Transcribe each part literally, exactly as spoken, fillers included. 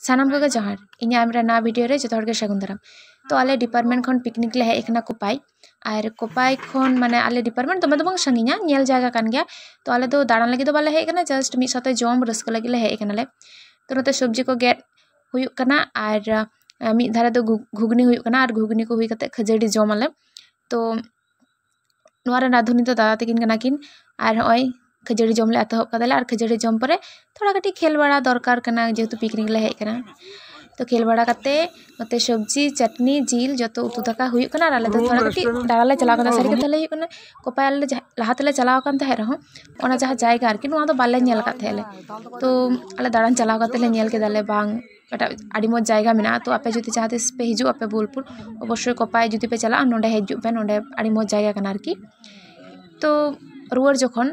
ᱥᱟᱱᱟᱢ ᱠᱚᱜᱮ ᱡᱚᱦᱟᱨ, ᱤᱧᱟᱹᱜ ᱟᱨ ᱢᱤᱫᱴᱟᱝ ᱱᱟᱣᱟ video ᱨᱮ ᱡᱚᱛᱚ ᱦᱚᱲ ᱜᱮ ᱥᱟᱹᱜᱩᱱ ᱫᱟᱨᱟᱢ᱾ ᱛᱚ ᱟᱞᱮ department ᱠᱷᱚᱱ picnic ᱞᱮ ᱦᱮᱡ ᱟᱠᱟᱱᱟ ᱠᱳᱯᱟᱭ, ᱟᱨ ᱠᱳᱯᱟᱭ ᱠᱷᱚᱱ ᱢᱟᱱᱮ ᱟᱞᱮ department ᱫᱚᱢᱮ ᱫᱚ ᱵᱟᱝ ᱥᱟᱺᱜᱤᱧᱟ, ᱧᱮᱞ ᱡᱟᱭᱜᱟ ᱠᱟᱱ ᱜᱮᱭᱟ᱾ ᱛᱚ ᱟᱞᱮ ᱫᱚ ᱫᱟᱬᱟᱱ ᱞᱟᱹᱜᱤᱫ ᱫᱚ ᱵᱟᱞᱮ ᱦᱮᱡ ᱟᱠᱟᱱᱟ, just ᱢᱤᱫ ᱥᱟᱶᱛᱮ ᱡᱚᱢ ᱨᱟᱹᱥᱠᱟᱹ ᱞᱟᱹᱜᱤᱫ ᱞᱮ ᱦᱮᱡ ᱟᱠᱟᱱᱟᱞᱮ᱾ ᱛᱚ ᱱᱚᱛᱮ ᱥᱚᱵᱽᱡᱤ ᱠᱚ ᱜᱮᱫ ᱦᱩᱭᱩᱜ ᱠᱟᱱᱟ, ᱟᱨ ᱢᱤᱫ ᱫᱷᱟᱨᱮ ᱫᱚ ᱜᱷᱩ- ᱜᱷᱩᱜᱽᱱᱤ ᱦᱩᱭᱩᱜ ᱠᱟᱱᱟ, ᱟᱨ ᱜᱷᱩᱜᱽᱱᱤ ᱠᱚ ᱦᱩᱭ ᱠᱟᱛᱮ ᱠᱷᱟᱹᱡᱟᱹᱲᱤ ᱡᱚᱢ ᱟᱞᱮ᱾ ᱛᱚ ᱱᱚᱣᱟ ᱨᱮᱱ ᱨᱟᱸᱫᱷᱩᱱᱤ ᱫᱚ ᱫᱟᱫᱟ ᱛᱟᱹᱠᱤᱱ ᱠᱟᱱᱟ ᱠᱤᱱ᱾ ᱟᱨ ᱦᱚᱸᱜᱼᱚᱭ ᱠᱷᱟᱹᱡᱟᱹᱲᱤ ᱡᱚᱢ ᱞᱮ ᱮᱛᱚᱦᱚᱵ ᱠᱟᱫᱟᱞᱮ, ᱟᱨ ᱠᱷᱟᱹᱡᱟᱹᱲᱤ ᱡᱚᱢ ᱯᱚᱨᱮ ᱛᱷᱚᱲᱟ ᱠᱟᱹᱴᱤᱡ ᱠᱷᱮᱞ ᱵᱟᱲᱟ ᱫᱚᱨᱠᱟᱨ ᱠᱟᱱᱟ, ᱡᱮᱦᱮᱛᱩ picnic ᱞᱮ ᱦᱮᱡ ᱠᱟᱱᱟ᱾ ᱛᱚ ᱠᱷᱮᱞ ᱵᱟᱲᱟ ᱠᱟᱛᱮ ᱱᱚᱛᱮ ᱥᱚᱵᱽᱡᱤ, ᱪᱟᱴᱱᱤ, ᱡᱤᱞ ᱡᱚᱛᱚ ᱩᱛᱩ ᱫᱟᱠᱟ ᱦᱩᱭᱩᱜ ᱠᱟᱱᱟ, ᱟᱨ ᱟᱞᱮ ᱫᱚ ᱛᱷᱚᱲᱟ ᱠᱟᱹᱴᱤᱡ ᱫᱟᱬᱟ ᱞᱮ ᱪᱟᱞᱟᱣ ᱠᱟᱱᱟ᱾ ᱥᱟᱹᱨᱤ ᱠᱟᱛᱷᱟ ᱞᱟᱹᱭ ᱦᱩᱭᱩᱜ ᱠᱟᱱᱟ, ᱠᱳᱯᱟᱭ ᱟᱞᱮ ᱡᱟᱦᱟᱸ ᱞᱟᱦᱟ ᱛᱮᱞᱮ ᱪᱟᱞᱟᱣ ᱟᱠᱟᱱ ᱛᱟᱦᱮᱸᱫ ᱨᱮᱦᱚᱸ, ᱚᱱᱟ ᱡᱟᱦᱟᱸ ᱡᱟᱭᱜᱟ ᱟᱨᱠᱤ, ᱱᱚᱣᱟ ᱫᱚ ᱵᱟᱞᱮ ᱧᱮᱞ ᱟᱠᱟᱫ ᱛᱟᱦᱮᱸᱫ ᱞᱮ᱾ ᱛᱚ ᱟᱞᱮ ᱫᱟᱬᱟᱱ ᱪᱟᱞᱟᱣ ᱠᱟᱛᱮ ᱞᱮ ᱧᱮᱞ ᱠᱮᱫᱟᱞᱮ, ᱵᱟᱝ ᱮᱴᱟᱜ ᱟᱹᱰᱤ ᱢᱚᱡᱽ ᱡᱟᱭᱜᱟ ᱢᱮᱱᱟᱜᱼᱟ᱾ ᱛᱚ ᱟᱯᱮ ᱡᱩᱫᱤ ᱡᱟᱦᱟᱸ ᱛᱤᱥ ᱯᱮ ᱦᱤᱡᱩᱜᱼᱟ ᱯᱮ ᱵᱳᱞᱯᱩᱨ, ᱚᱵᱚᱥᱥᱳᱭ ᱠᱳᱯᱟᱭ ᱡᱩᱫᱤ ᱯᱮ ᱪᱟᱞᱟᱜᱼᱟ, ᱱᱚᱰᱮ ᱦᱤᱡᱩᱜ ᱯᱮ, ᱱᱚᱰᱮ ᱟᱹᱰᱤ ᱢᱚᱡᱽ ᱡᱟᱭᱜᱟ ᱠᱟᱱᱟ ᱟᱨᱠᱤ᱾ ᱛᱚ ᱨᱩᱣᱟᱹᱲ ᱡᱚᱠᱷᱚᱱ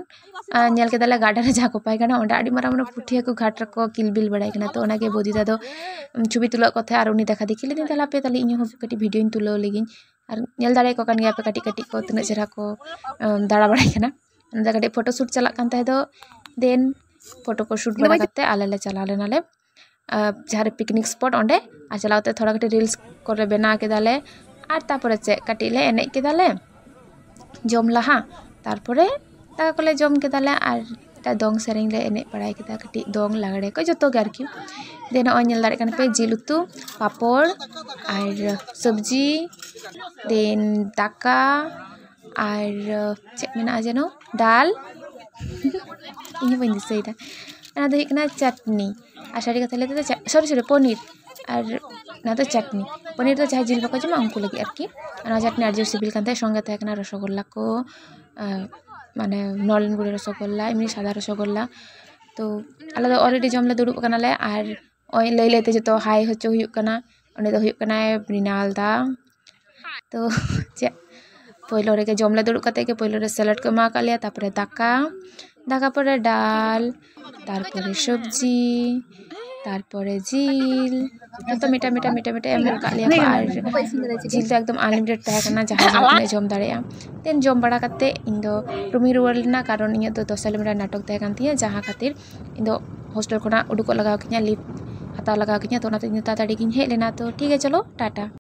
ᱟᱨ ᱧᱮᱞ ᱠᱮᱫᱟᱞᱮ ᱜᱟᱰᱟ ᱨᱮ ᱡᱟᱦᱟᱸ ᱠᱳᱯᱟᱭ ᱠᱟᱱᱟ, ᱚᱸᱰᱮ ᱟᱹᱰᱤ ᱢᱟᱨᱟᱝ ᱢᱟᱨᱟᱝ ᱯᱩᱴᱷᱤ ᱦᱟᱹᱠᱩ ᱜᱷᱟᱴ ᱨᱮᱠᱚ ᱠᱤᱞᱵᱤᱞ ᱵᱟᱲᱟᱭ ᱠᱟᱱᱟ᱾ ᱛᱚ ᱚᱱᱟᱜᱮ ᱵᱚᱫᱤ ᱫᱟ ᱫᱚ ᱪᱷᱚᱵᱤ ᱛᱩᱞᱟᱹᱣ ᱠᱚ ᱛᱟᱦᱮᱸ, ᱟᱨ ᱩᱱᱤ ᱫᱮᱠᱷᱟ ᱫᱮᱠᱷᱤ ᱞᱮᱫᱤᱧ, ᱛᱟᱦᱞᱮ ᱦᱟᱯᱮ ᱛᱟᱦᱞᱮ ᱤᱧ ᱦᱚᱸ ᱠᱟᱹᱴᱤᱡ videoᱧ ᱛᱩᱞᱟᱹᱣ ᱞᱮᱜᱤᱧ᱾ ᱟᱨ ᱧᱮᱞ ᱫᱟᱲᱮᱭᱟᱠᱚ ᱠᱟᱱ ᱜᱮᱭᱟ ᱯᱮ ᱠᱟᱹᱴᱤᱡ ᱠᱟᱹᱴᱤᱡ ᱠᱚ ᱛᱤᱱᱟᱹᱜ ᱪᱮᱦᱨᱟ ᱠᱚ ᱫᱟᱬᱟ ᱵᱟᱲᱟᱭ ᱠᱟᱱᱟ᱾ ᱚᱱᱟ ᱫᱚ ᱠᱟᱹᱴᱤᱡ photoshoot ᱪᱟᱞᱟᱜ ᱠᱟᱱ ᱛᱟᱦᱮᱸ ᱫᱚ, then photo ᱠᱚ shoot ᱵᱟᱲᱟ ᱠᱟᱛᱮ ᱟᱞᱮ ᱞᱮ ᱪᱟᱞᱟᱣ ᱞᱮᱱᱟᱞᱮ ᱡᱟᱦᱟᱸ ᱨᱮ picnic spot, ᱚᱸᱰᱮ᱾ ᱟᱨ ᱪᱟᱞᱟᱣ ᱠᱟᱛᱮ ᱛᱷᱚᱲᱟ ᱠᱟᱹᱴᱤᱡ reels ᱠᱚᱞᱮ ᱵᱮᱱᱟᱣ ᱠᱮᱫᱟᱞᱮ᱾ ᱟᱨ ᱛᱟᱨᱯᱚᱨᱮ ᱪᱮᱫ, ᱠᱟᱹᱴᱤᱡ ᱞᱮ ᱮᱱᱮᱡ ᱠᱮᱫᱟᱞᱮ ᱡᱚᱢ ᱞᱟᱦᱟ, ᱛᱟᱨᱯᱚᱨᱮ ᱫᱟᱠᱟ ᱠᱚᱞᱮ ᱡᱚᱢ ᱠᱮᱫᱟᱞᱮ, ᱟᱨ ᱮᱴᱟᱜ ᱫᱚᱝ ᱥᱮᱨᱮᱧ ᱞᱮ ᱮᱱᱮᱡ ᱵᱟᱲᱟᱭ ᱠᱮᱫᱟ, ᱠᱟᱹᱴᱤᱡ ᱫᱚᱝ ᱞᱟᱜᱽᱲᱮ ᱠᱚ ᱡᱚᱛᱚ ᱜᱮ ᱟᱨᱠᱤ᱾ Then ᱱᱚᱜᱼᱚᱭ ᱧᱮᱞ ᱫᱟᱲᱮᱭᱟᱜ ᱠᱟᱱᱟ ᱯᱮ, ᱡᱤᱞ ᱩᱛᱩ, ᱯᱟᱯᱚᱲ ᱟᱨ ᱥᱚᱵᱽᱡᱤ, then ᱫᱟᱠᱟ, ᱟᱨ ᱪᱮᱫ ᱢᱮᱱᱟᱜᱼᱟ ᱡᱮᱱᱚ, ᱰᱟᱞ᱾ ᱤᱧ ᱦᱚᱸ ᱵᱟᱹᱧ ᱫᱤᱥᱟᱹᱭᱮᱫᱟ᱾ ᱚᱱᱟ ᱫᱚ ᱦᱩᱭᱩᱜ ᱠᱟᱱᱟ ᱪᱟᱴᱱᱤ, ᱟᱨ ᱥᱟᱹᱨᱤ ᱠᱟᱛᱷᱟ ᱞᱟᱹᱭ ᱛᱮᱫᱚ ᱪᱟ- sorry sorry, ᱯᱚᱱᱤᱨ᱾ ᱟᱨ ᱚᱱᱟ ᱫᱚ ᱪᱟᱴᱱᱤ, ᱯᱚᱱᱤᱨ ᱫᱚ ᱡᱟᱦᱟᱸᱭ ᱡᱤᱞ ᱵᱟᱠᱚ ᱡᱚᱢᱟ ᱩᱱᱠᱩ ᱞᱟᱹᱜᱤᱫ ᱟᱨᱠᱤ᱾ ᱚᱱᱟ ᱪᱟᱴᱱᱤ ᱟᱹᱰᱤ ᱡᱳᱨ ᱥᱤᱵᱤᱞ ᱠᱟᱱ ᱛᱟᱦᱮᱸᱫ᱾ ᱥᱚᱸᱜᱮ ᱛᱟᱦᱮᱸ ᱠᱟᱱᱟ ᱨᱚᱥᱚᱜᱳᱞᱞᱟ ᱠᱚ, ᱟᱨ ᱢᱟᱱᱮ ᱱᱚᱞᱮᱱ ᱜᱩᱲᱤ ᱨᱚᱥᱚᱜᱳᱞᱞᱟ, ᱮᱢᱱᱤ ᱥᱟᱫᱟ ᱨᱚᱥᱚᱜᱳᱞᱞᱟ᱾ ᱛᱚ ᱟᱞᱮ ᱫᱚ already ᱡᱚᱢ ᱞᱮ ᱫᱩᱲᱩᱵ ᱟᱠᱟᱱᱟᱞᱮ, ᱟᱨ ᱱᱚᱜᱼᱚᱭ ᱞᱟᱹᱭ ᱞᱟᱹᱭᱛᱮ ᱡᱚᱛᱚ hi ᱦᱚᱪᱚ ᱦᱩᱭᱩᱜ ᱠᱟᱱᱟ᱾ ᱩᱱᱤ ᱫᱚ ᱦᱩᱭᱩᱜ ᱠᱟᱱᱟᱭ ᱢᱨᱤᱱᱟᱞ ᱫᱟ᱾ ᱛᱚ ᱪᱮᱫ, ᱯᱳᱭᱞᱳ ᱨᱮᱜᱮ ᱡᱚᱢ ᱞᱮ ᱫᱩᱲᱩᱵ ᱠᱟᱛᱮ ᱜᱮ ᱯᱳᱭᱞᱳ ᱨᱮ salad ᱠᱚ ᱮᱢᱟ ᱟᱠᱟᱫ ᱞᱮᱭᱟ, ᱛᱟᱨᱯᱚᱨᱮ ᱫᱟᱠᱟ, ᱫᱟᱠᱟ ᱯᱚᱨᱮ ᱰᱟᱞ, ᱛᱟᱨᱯᱚᱨᱮ ᱥᱚᱵᱽᱡᱤ, ᱛᱟᱨᱯᱚᱨᱮ ᱡᱤᱞ, ᱡᱚᱛᱚ ᱢᱤᱫᱴᱟᱝ ᱢᱤᱫᱴᱟᱝ ᱢᱤᱫᱴᱟᱝ ᱢᱤᱫᱴᱟᱝ ᱮᱢ ᱜᱚᱫ ᱠᱟᱜ ᱞᱮᱭᱟ ᱠᱚ᱾ ᱟᱨ ᱡᱤᱞ ᱫᱚ ᱮᱠᱫᱚᱢ unlimited ᱛᱟᱦᱮᱸ ᱠᱟᱱᱟ, ᱡᱟᱦᱟᱸᱭ ᱡᱟᱦᱟᱸ ᱛᱤᱱᱟᱹᱜ ᱡᱚᱢ ᱫᱟᱲᱮᱭᱟᱜᱼᱟ᱾ Then ᱡᱚᱢ ᱵᱟᱲᱟ ᱠᱟᱛᱮ ᱤᱧ ᱫᱚ room ᱤᱧ ᱨᱩᱣᱟᱹᱲ ᱞᱮᱱᱟ, ᱠᱟᱨᱚᱱ ᱤᱧᱟᱹᱜ ᱫᱚ ᱫᱚᱥ ᱥᱟᱞᱮ ᱢᱤᱫᱴᱟᱝ ᱱᱟᱴᱚᱠ ᱛᱟᱦᱮᱸ ᱠᱟᱱ ᱛᱤᱧᱟᱹ, ᱡᱟᱦᱟᱸ ᱠᱷᱟᱹᱛᱤᱨ ᱤᱧ ᱫᱚ hostel ᱠᱷᱚᱱᱟᱜ ᱩᱰᱩᱠᱚᱜ ᱞᱟᱜᱟᱣ ᱠᱤᱧᱟ, leave ᱦᱟᱛᱟᱣ ᱞᱟᱜᱟᱣ ᱠᱤᱧᱟ, ᱛᱚ ᱚᱱᱟᱛᱮ ᱤᱧ ᱫᱚ ᱛᱟᱲᱟᱛᱟᱲᱤ ᱜᱤᱧ ᱦᱮᱡ ᱞᱮᱱᱟ᱾ ᱛᱚ ᱴᱷᱤᱠ ᱜᱮᱭᱟ, ᱪᱚᱞᱚ ᱴᱟᱴᱟ᱾